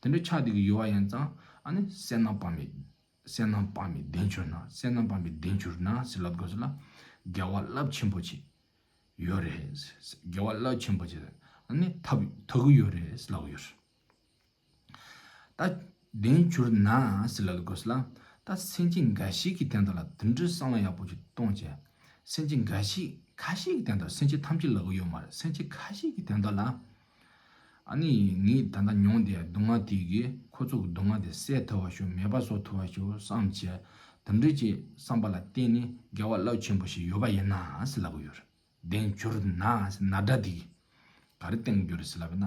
དེ་འདྲ་ཆགས་བསྡད་ཀྱི་ཡོད་པ་ཡིན་ཙང་། ཨ་ནི་བསོད་ནམས་དཔག་མེད། བསོད་ནམས་དཔག་མེད་ལྡན་གྱུར་ན། བསོད་ནམས་དཔག་མེད་ལྡན་གྱུར་ན་ཟེར་ལབ་དུས་སྐབས་སུ་ལ། དགེ་བ་རླབས་ཆེན་པོ་ཞིག་ཡོད་རེད། དགེ་བ་རླབས་ཆེན་པོ་ཞིག་ཨ་ནི་ཐོབ་ཐོབ་ཀྱི་ཡོད་རེད་ཟེར་ལབ་ཀྱི་ཡོད་རེད། ད་ལྡན་གྱུར་ན་ཟེར་ལབ་དགོས་ལ། ད་སེམས་ཅན་འགའ་ཞིག་གི་དོན་དག་ལ་དེ་འདྲའི་བསམ་བློ་ཡག་པོ་ཞིག་གཏོང་བྱས། སེམས་ཅན་འགའ་ཞིག་ཁ་ཤས་ཀྱི་དོན་དག་སེམས་ཅན་ཐམས་ཅད་ལབ་ཀྱི་ཡོད་མ་རེད། སེམས་ཅན་ཁ་ཤས་ཀྱི་དོན་དག་ལ། ཨ་ནི་ངས་ད་ལྟ་མྱོང་བསྡད་སྡུག་བསྔལ་དེ་གིས་ཁོ་ཚོ་གི་སྡུག་བསྔལ་དེ་སེལ་ཐུབ་པ་ཞིག་མེད་པ་བཟོ་ཐུབ་པ་ཞིག་བསམ་བྱས། དེ་འདྲའི་ཅིག་བསམ་པ་ལ་བརྟེན་ནས་དགེ་བ་རླབས་ཆེན་པོ་ཞིག་ཡོད་པ་ཡིན་ན་ཟེར་ལབ་ཀྱི་ཡོད་རེད། ལྡན་གྱུར་ན་ཟེར་ན་སྒྲ་དེ་གིས། ག་རེ་བསྟན་གྱི་ཡོད་རེད་ཟེར་ལབ་ན།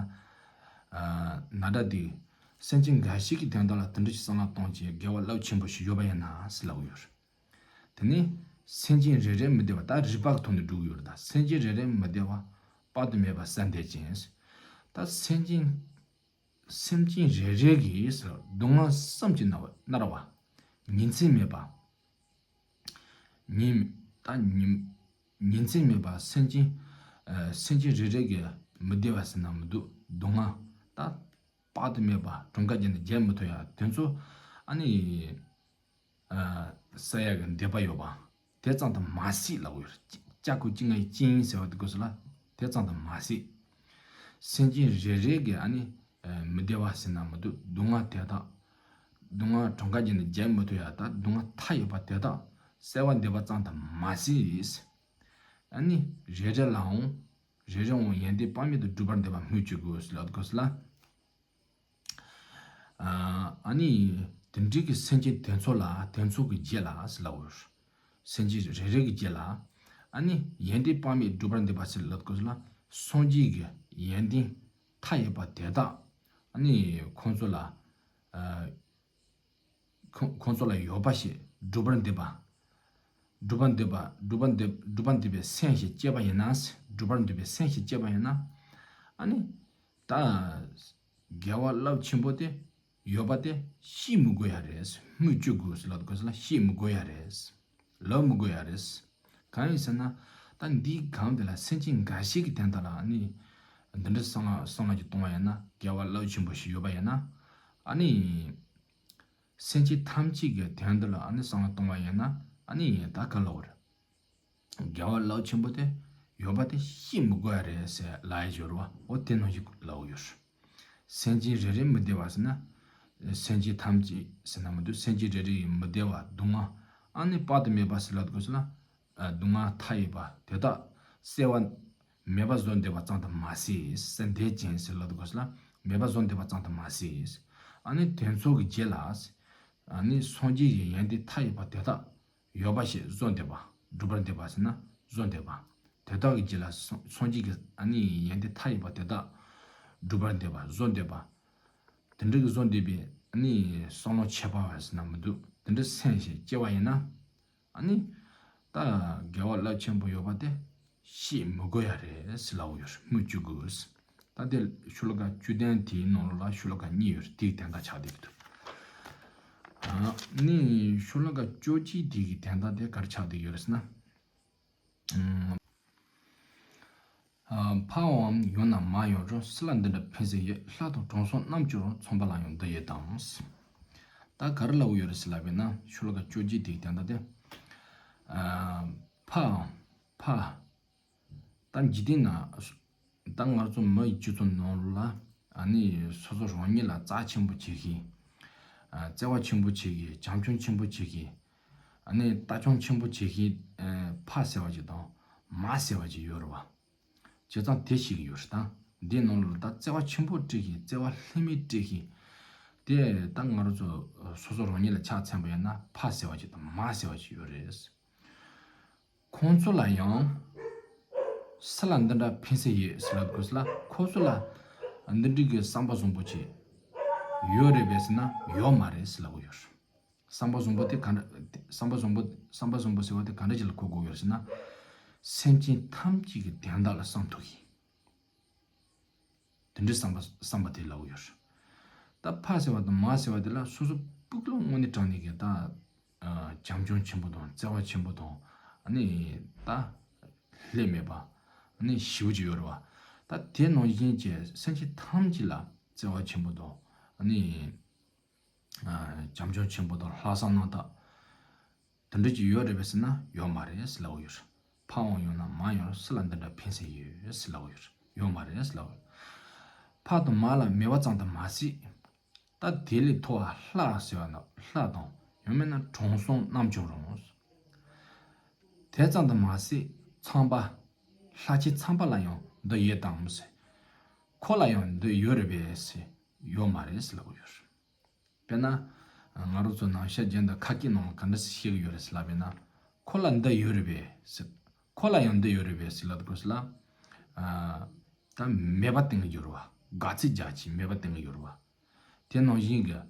ཨ། ན་སྒྲ་དེ་གིས། སེམས་ཅན་འགའ་ཞིག་གི་དོན་དག་ལ་དེ་འདྲ་ཞིག་བསམ་བློ་གཏོང་བྱས་དགེ་བ་རླབས་ཆེན་པོ་ཞིག་ཡོད་པ་ཡིན་ན་ཟེར་ལབ་ཀྱི་ཡོད་རེད། དེ་ནས་སེམས་ཅན་རེ་རེ་མི་བདེ་བ། ད་རིགས་པ་གི་ཐོག་ནས་འགྲོ་གི་ཡོད་རེད། ད་སེམས་ཅན་རེ་རེ་མི་བདེ་བ་དཔག་ཏུ་མེད་པ་བསལ་འདོད་ཅིང་། ད་སེམས་ཅན། སེམས་ཅན་རེ་རེ་གི་སྡུག་བསྔལ་བསམ་གྱིས་མནར་བ། ཉིན་མཚན་མེད་པ། ཉིན། ད་ཉིན། ཉིན་མཚན་མེད་པ་སེམས་ཅན། ཨ། སེམས་ཅན་རེ་རེ་གི་མི་བདེ་བ་ཟེར་ན་མི་འདུག་སྡུག་བསྔལ་ད་དཔག་ཏུ་མེད་པ་གྲངས་ཀ་བརྒྱབ་ནས་བརྒྱབ་མི་ཐུབ་ཡ་དེ་ཚོ། ཨ་ནི། ཨ། བསལ་ཡག་གི་འདོད་པ་ཡོད་པ། དེ་ཙམ་དུ་མ་ཟད་ལབ་ཀྱི་ཡོད་རེད། ལྕགས་སྐུད་ཅིག་ངའི་ཅིང་ཟེར་བ་དེ་སྐབས་སུ་ལ་དེ་ཙམ་དུ་མ་ཟད། སེམས་ཅན་རེ་རེ་གི་ཨ་ནི། ཨ། མི་བདེ་བ་ཟེར་ན་མི་འདུག་སྡུག་བསྔལ་དེ་དག་སྡུག་བསྔལ་གྲངས་ཀ་བརྒྱབ་ནས་བརྒྱབ་མི་ཐུབ་ཡ། ད་སྡུག་བསྔལ་མཐའ་ཡས་པ་དེ་དག་བསལ་བར་འདོད་པ་ཙམ་དུ་མ་ཟད། ཨ་ནི་རེ་རེ་ལའང་། རེ་རེའང་ཡོན་ཏན་དཔག་མེད་དུ་སྒྲུབ་པར་འདོད་པ་སྨོས་ཅི་དགོས་ལབ་དགོས་ལ། ཨ་ནི་དེ་འདྲའི་གི་སེམས་ཅན་དེ་ཚོ་ལ། དེ་ཚོ་གི་རྗེས་ལ་ཟེར་ལབ་ཡོད། སེམས་ཅན་རེ་རེ་གི་རྗེས་ལ། ཨ་ནི་ཡོན་ཏན་དཔག་མེད་སྒྲུབ་པར་འདོད་པ་ཟེར་ལབ་དགོས་ལ། སངས་རྒྱས་ཀྱི་ཡོན་ཏན་མཐའ་ཡས་པ་དེ་དག་ཨ་ནི་ཁོང་ཚོ་ལ། ཨ། ཁོ་ཁོང་ཚོ་ལ་ཡོད་པ་ཞིག་སྒྲུབ་པར་འདོད་པ། སྒྲུབ་པར་འདོད་པ། སྒྲུབ་པར་འདོད། སྒྲུབ་པར་འདོད་པའི་སེམས་ཤིག་སྐྱེས་པ་ཡིན་ན། སྒྲུབ་པར་འདོད་པའི་སེམས་ཤིག་སྐྱེས་པ་ཡིན་ན། ཨ་ནི། ད་དགེ་བ་རླབས་ཆེན་པོ་དེ་ཡོད་པ་དེ་བཤད་མི་དགོས་ཡ་རེད། སྨོས་ཅི་དགོས་ལབ་དགོས་ལ། བཤད་མི་དགོས་ཡ་རེད། ལབ་མི་དགོས་ཡ་རེད། གང་ཡིན་ཟེར་ན། ད་འདིའི་སྒང་དེ་ལ་སེམས་ཅན་འགའ་ཞིག་གི་དོན་དག་ལ་ཨ་ནི། འདི་འདྲ་བསམ་བློ་བསམ་བློ་ཅིག་གཏོང་བ་ཡིན་ན། དགེ་བ་རླབས་ཆེན་པོ་ཞིག་ཡོད་པ་ཡིན་ན། ཨ་ནི། སེམས་ཅན་ཐམས་ཅད་ཀྱི་དོན་དུ་ལ་ཨ་ནི་བསམ་བློ་གཏོང་བ་ཡིན་ན། ཨ་ནི་ད་ག་ལབ་དགོས་རེད། དགེ་བ་རླབས་ཆེན་པོ་དེ་ཡོད་པ་དེ་བཤད་མི་དགོས་ཡ་རེད་ཟེར་ལབ་ཡ་ཡོད་རེད་བ། འོ་དེ་ནང་བཞིན་ལབ་ཡོད་རེད། སེམས་ཅན་རེ་རེ་མི་བདེ་བ་ཟེར་ན། སེམས་ཅན་ཐམས་ཅད་ཟེར་ན་མི་འདུག་སེམས་ཅན་རེ་རེ་ཡི་མི་བདེ་བ་སྡུག་བསྔལ་ཨ་ནི་དཔག་ཏུ་མེད་པ་ཟེར་ལབ་དགོས་ཟེར་ན། སྡུག་བསྔལ་མཐའ་ཡས་པ་དེ་དག་བསལ་བ། མེད་པ་བཟོ་འདོད་པ་ཙམ་དུ་མ་ཟད། བསལ་འདོད་ཅིང་ཟེར་ལབ་དགོས་ལ། མེད་པ་བཟོ་འདོད་པ་ཙམ་དུ་མ་ཟད། ཨ་ནི་དེ་ཚོ་གི་རྗེས་ལ། ཨ་ནི་སངས་རྒྱས་ཀྱི་ཡོན་ཏན་མཐའ་ཡས་པ་དེ་དག་ཡོད་པ་ཞིག་བཟོ་འདོད་པ། སྒྲུབ་པར་འདོད་པ་ཟེར་ན་བཟོ་འདོད་པ། དེ་དག་གི་རྗེས་ལ་སངས་སངས་རྒྱས་ཀྱི་ཨ་ནི་ཡོན་ཏན་མཐའ་ཡས་པ་དེ་དག་སྒྲུབ་པར་འདོད་པ། བཟོ་འདོད་པ། དེ་འདྲ་གི་བཟོ་འདོད་པའི་ཨ་ནི་བསམ་བློ་ཁྱད་པར་བ་ཟེར་ན་མི་འདུག་དེ་འདྲ་སེམས་ཤིག་སྐྱེ་བ་ཡིན་ན། ཨ་ནི། ད་དགེ་བ་རླབས་ཆེན་པོ་ཡོད་པ་དེ་བཤད་མི་དགོས་ཡ་རེད་ཟེར་ལབ་ཡོད། སྨོས་ཅི་དགོས། ད་དེ་ཤོ་ལོ་ཀ་བཅུ་བདུན་དེའི་ནང་ལོགས་ལ་ཤོ་ལོ་ཀ་གཉིས་ཡོད་རེད། དེའི་དོན་དག་ཆགས་བསྡད་ཀྱི་འདུག་ཨ་ནི་ཤོ་ལོ་ཀ་བཅོ་གཅིག་དེ་གི་དོན་དག་དེ་ག་རེ་ཆགས་བསྡད་ཡོད་རེད་ཟེར་ན། ཨ། ཕའམ་ཡང་ན་མ་ཡང་རུང་། སྲིད་ལ་འདི་འདྲ་ཕན་སེམས་ཡོད། ལྷ་དང་དྲང་སྲོང་རྣམས་ཀྱང་རུང་། ཚངས་པ་ལ་ཡང་འདི་ཡི་དང་། ད་ག་རེ་ལབ་ཀྱི་ཡོད་རེད་ཟེར་ལབ་པས་ན། ཤོ་ལོ་ཀ་བཅོ་བརྒྱད་དེའི་དོན་དག་དེ། ཨ། ཕའམ། ཕ། ད་འཇིག་རྟེན་ན། ད་ང་ཚོ་མི་ཡི་སྤྱི་ཚོགས་ནང་ལ། ཨ་ནི་སོ་སོ་རང་ཉིད་ལ་རྩ་ཆེན་པོ་བྱེད་མཁན། ཨ། བརྩེ་བ་ཆེན་པོ་བྱེད་མཁན། བྱམས་སྐྱོང་ཆེན་པོ་བྱེད་མཁན། ཨ་ནི་ལྟ་སྐྱོང་ཆེན་པོ་བྱེད་མཁན། ཨ། ཕ་ཟེར་བ་ཅིག་དང་མ་ཟེར་བ་ཅིག་ཡོད་རེད་བ། བྱས་ཙང་དེ་ཞིག་ཡོད་རེད། ད་འདི་ནང་ལ་ད་བརྩེ་བ་ཆེན་པོ་སྤྲད་མཁན། བརྩེ་བ་ལྷད་མེད་སྤྲད་མཁན། དེ་ད་ང་རང་ཚོ་སོ་སོ་རང་ཉིད་ལ་ཆ་མཚོན་པ་ཡིན་ན་ཕ་ཟེར་བ་ཅིག་དང་མ་ཟེར་བ་ཅིག་ཡོད་རེད། ཁོང་ཚོ་ལ་ཡང་། སྲིད་ལ་འདི་འདྲ་ཕན་སེམས་ཡོད་ཟེར་ལབ་དགོས་ལ། ཁོ་ཚོ་ལ་འདི་འདྲའི་གི་བསམ་པ་བཟང་པོ་བྱེད། ཡོད་རེད་པས་ཟེར་ན་ཡོད་མ་རེད་ཟེར་ལབ་ཀྱི་ཡོད། བསམ་པ་བཟང་པོ་དེ་ག་འདྲ། བསམ་པ་བཟང་པོ་བསམ་པ་བཟང་པོ་ཟེར་བ་དེ་ག་འདྲ་ཞིག་ལ་གོ་དགོས་ཡོད་ཟེར་ན། སེམས་ཅན་ཐམས་ཅད་ཀྱི་དོན་དག་ལ་བསམ་ཐུབ་ཀྱི། དེ་འདྲའི་བསམ་པ་བསམ་པ་དེ་ལབ་ཀྱི་ཡོད། ད་ཕ་ཟེར་བ་དང་མ་ཟེར་བ་དེ་ལ་སོ་སོ་སྤུ་གུ་ལ་དངོས་གནས་དྲང་གནས་ཀྱི་ད་ཨ་བྱམས་སྐྱོང་ཆེན་པོ་དང་བརྩེ་བ་ཆེན་པོ་དང་ཨ་ནི་ད་ལྷད་མེད་པ་ཨ་ནི་ཞེ་པོ་ཅིག་ཡོད་རེད་བ། ད་དེ་ནང་བཞིན་གྱི་སེམས་ཅན་ཐམས་ཅད་ལ་བརྩེ་བ་ཆེན་པོ་དང་ཨ་ནི་ཨ་བྱམས་སྐྱོང་ཆེན་པོ་དང་ལྷག་བསམ་རྣམ་དག་དེ་འདྲ་ཅིག་ཡོད་རེད་པས་ཟེར་ན་ཡོད་མ་རེད་ཟེར་ལབ་ཀྱི་ཡོད། ཕའང་ཡོད་ན་མ་ཡོད་སུ་ལ་འདི་འདྲ་ཕན་སེམས་ཡོད་ཟེར་ལབ་ཀྱི་ཡོད། ཡོད་མ་རེད་ཟེར་ལབ་ཀྱི་ཡོད། ཕ་དང་མ་ལ་མེད་པ་ཙམ་དུ་མ་ཟད། ད་དེ་ལས་མཐོ་བ་ལྷ་ཟེར་བ་ན་ལྷ་དང་ཡང་མིན་ན་དྲང་སྲོང་རྣམས་ཀྱང་རུང་། དེ་ཙམ་དུ་མ་ཟད་ཚངས་པ། ལྷ་ཆེན་ཚངས་པ་ལ་ཡང་འདི་ཡོད་དམ་ཟེར། ཁོ་ལ་ཡང་འདི་ཡོད་རེད་པས་ཟེར། ཡོད་མ་རེད་ཟེར་ལབ་ཀྱི་ཡོད། དཔེར་ན། ང་རང་ཚོ་ནང་བཤད་རྒྱན་དང་ཁ་སྐད་ནང་ལ་ག་འདྲ་ཞིག་བཤད་ཀྱི་ཡོད་རེད་ཟེར་ལབ་པས་ན། ཁོ་ལ་འདི་ཡོད་རེད་པས་ཟེར། ཁོ་ལ་ཡང་འདི་ཡོད་རེད་པས་ཟེར་ལབ་དགོས་ཟེར་ལ། ཨ། ད་མེད་པ་བསྟན་གྱི་ཡོད་རེད་བ། དགག་ཚིག་རྒྱག་ཅིང་མེད་པ་བསྟན་གྱི་ཡོད་རེད་བ། དེ་ནང་བཞིན་གྱི།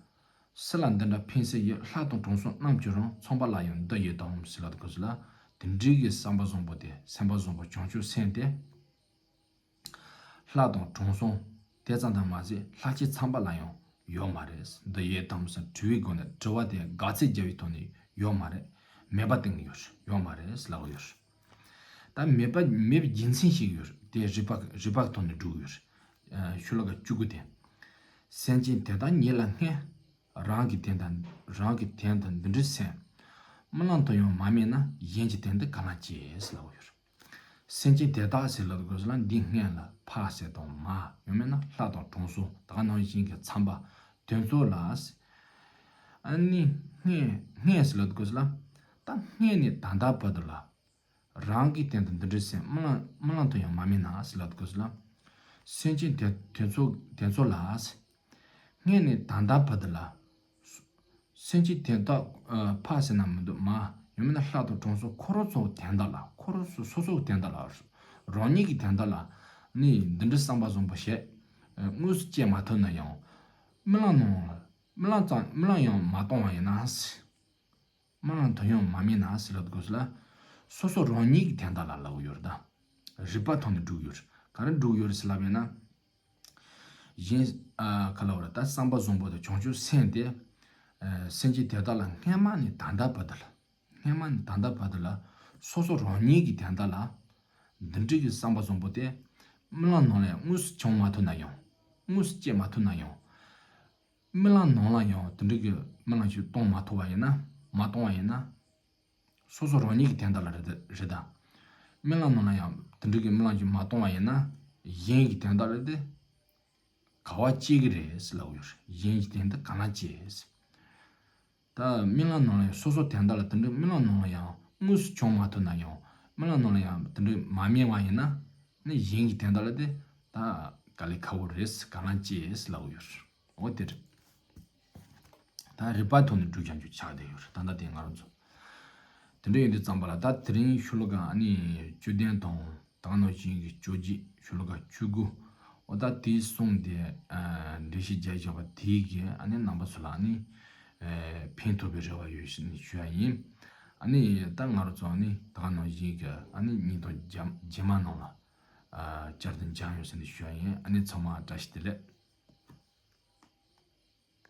སུ་ལ་འདི་འདྲ་ཕན་སེམས་ཡོད། ལྷ་དང་དྲང་སྲོང་རྣམས་ཀྱང་རུང་། ཚངས་པ་ལ་ཡང་འདི་ཡོད་དམ་ཟེར་ལབ་དགོས་ཟེར་ལ། དེ་འདྲའི་གི་བསམ་པ་བཟང་པོ་དེ་སེམས་པ་བཟང་པོ་བྱང་ཆུབ་སེམས་དེ། ལྷ་དང་དྲང་སྲོང་། དེ་ཙམ་དུ་མ་ཟད་ལྷ་ཆེན་ཚངས་པ་ལ་ཡང་ཡོད་མ་རེད། འདི་ཡོད་དམ་ཟེར་དྲི་བའི་སྒོ་ནས་དྲི་བ་དེ་དགག་ཚིག་རྒྱབ་པའི་ཐོག་ནས་ཡོད་མ་རེད། མེད་པ་བསྟན་གྱི་ཡོད། ཡོད་མ་རེད་ལབ་ཀྱི་ཡོད། ད་མེད་པ་མེད་པའི་རྒྱུ་མཚན་ཞིག་ཡོད། དེ་རིགས་པ་རིགས་པ་གི་ཐོག་ནས་སྒྲུབ་ཀྱི་ཡོད། ཤོ་ལོ་ཀ་བཅུ་དགུ་དེ། སེམས་ཅན་དེ་དག་ཉིད་ལ་སྔོན། རང་གི་དོན་དང་རང་གི་དོན་དང་འདི་འདྲའི་སེམས། རྨི་ལམ་དུ་ཡང་མ་རྨིས་ན། གཞན་གྱི་དོན་དུ་ག་ལ་སྐྱེ་ཟེར་ལབ་ཀྱི་ཡོད། སེམས་ཅན་དེ་དག་ཟེར་ལབ་དགོས་ལ་འདི་སྔོན་ལ་ཕ་ཟེར་དང་མ་ཡང་མིན་ན་ལྷ་དང་དྲང་སྲོང་ད་ག་ནང་བཞིན་གྱི་ཚངས་པ་དེ་ཚོ་ལ། ཨ་ནི་སྔོན་སྔོན་ཟེར་ལབ་དགོས་ལ། ད་སྔོན་ནས་ད་ལྟ་བར་དུ་ལ། རང་གི་སྟེང་དུ་འདི་འདྲའི་སེམས་རྨི་ལམ་རྨི་ལམ་དུ་ཡང་མ་རྨིས་ན་ཟེར་ལབ་དགོས་ལ། སེམས་ཅན་དེ་དེ་ཚོ་དེ་ཚོ་ལ། སྔོན་ནས་ད་ལྟ་བར་དུ་ལ། སེམས་ཅན་དེ་དག་ཨ་ཕ་ཟེར་ན་མི་འདུག་མ་ཡང་མིན་ན་ལྷ་དང་དྲང་སྲོང་ཁོ་རང་ཚོ་དོན་དག་ལ་ཁོ་རང་ཚོ་སོ་སོའི་དོན་དག་ལ་རང་ཉིད་ཀྱི་དོན་དག་ལ་ནི་འདི་འདྲའི་བསམ་པ་བཟང་པོ་བྱས་དངོས་སུ་སྐྱེ་མ་ཐུབ་ན་ཡང་རྨི་ལམ་ནང་རྨི་ལམ་ཙམ་རྨི་ལམ་ཡང་མ་གཏོང་བ་ཡིན་ན། རྨི་ལམ་དུ་ཡང་མ་རྨིས་ན་ཟེར་ལབ་དགོས་ལ། སོ་སོ་རང་ཉིད་ཀྱི་དོན་དག་ལ་ལབ་ཡོད་རེད་ད། རིགས་པ་ཐོག་ནས་སྒྲུབ་ཡོད་རེད། ག་རེ་སྒྲུབ་ཡོད་རེད་ཟེར་ལབ་ཡིན་ན། གཞན། ཨ་ག་ལབ་རེད་ད་བསམ་པ་བཟང་པོ་དང་བྱང་ཆུབ་སེམས་དེ། ཨ་སེམས་ཅན་དེ་དག་ལ་སྔོན་མ་ནས་ད་ལྟ་བར་དུ་ལ། སྔོན་མ་ནས་ད་ལྟ་བར་དུ་ལ། སོ་སོ་རང་ཉིད་ཀྱི་དོན་དག་ལ། འདི་འདྲའི་གི་བསམ་པ་བཟང་པོ་དེ། རྨི་ལམ་ནང་ལ་ཡང་དངོས་སུ་བྱུང་མ་ཐུབ་ན་ཡང་། དངོས་སུ་སྐྱེ་མ་ཐུབ་ན་ཡང་། རྨི་ལམ་ནང་ལ་ཡང་དེ་འདྲ་གི་རྨི་ལམ་ཞིག་གཏོང་མ་ཐུབ་པ་ཡིན་ན། མ་གཏོང་བ་ཡིན་ན། སོ་སོ་རང་ཉིད་ཀྱི་དོན་དག་ལ་རེད་རེད་ད། རྨི་ལམ་ནང་ལ་ཡང་དེ་འདྲ་གི་རྨི་ལམ་ཞིག་མ་གཏོང་བ་ཡིན་ན། གཞན་གྱི་དོན་དག་ལ་དེ། ག་བ་སྐྱེ་གི་རེད་ཟེར་ལབ་ཡོད་རེད། གཞན་གྱི་དོན་དག་ག་ལ་སྐྱེ་ཟེར། ད་རྨི་ལམ་ནང་ལ་ཡང་སོ་སོ་དོན་དག་ལ་དེ་འདྲ་རྨི་ལམ་ནང་ལ་ཡང་དངོས་སུ་བྱུང་མ་ཐུབ་ན་ཡང་རྨི་ལམ་ནང་ལ་ཡང་དེ་འདྲ་མ་རྨིས་པ་ཡིན་ན། ནི་གཞན་གྱི་དོན་དག་ལ་དེ་ད་དཀའ་ལས་ཁག་པོ་རེད་ཟེར། ག་ལ་སྐྱེ་ཟེར་ལབ་ཡོད་རེད། འོ་དེ་རེད། ད་རིགས་པ་ཐོག་ནས་སྒྲུབ་བྱ་རྒྱུ་ཆགས་བསྡད་ཡོད་རེད་ད་ལྟ་དེ་ང་རང་ཚོ། དེ་འདྲ་ཡིན་དུས་ཙམ་པ་ལ་ད་དེ་རིང་ཤོ་ལོ་ཀ་ཨ་ནི་བཅུ་བདུན་དང་ད་ག་ནང་བཞིན་གྱི་བཅོ་བརྒྱད་ཤོ་ལོ་ཀ་བཅུ་དགུ། འོ་ད་དེའི་གསུང་དེ་འགྲེལ་བཤད་རྒྱབ་བཞག་པ་དེའི་གི་ཨ་ནི་རྣམ་པ་ཚོ་ལ་ཨ་ནི་ཕན་ཐོགས་པའི་རེ་བ་ཡོད་ཞེས་ནས་ཞུ་ཡ་ཡིན། ཨ་ནི་ད་ང་རང་ཚོ་ཨ་ནི་ད་ག་ནང་བཞིན་གྱི་ཨ་ནི་ཉིན་ཐོ་རྗེས་མ་ནང་ལ་བསྐྱར་དུ་མཇལ་ཡོང་ཟེར་ནས་ཞུ་ཡ་ཡིན། ཨ་ནི་ཚང་མ་བཀྲ་ཤིས་བདེ་ལེགས།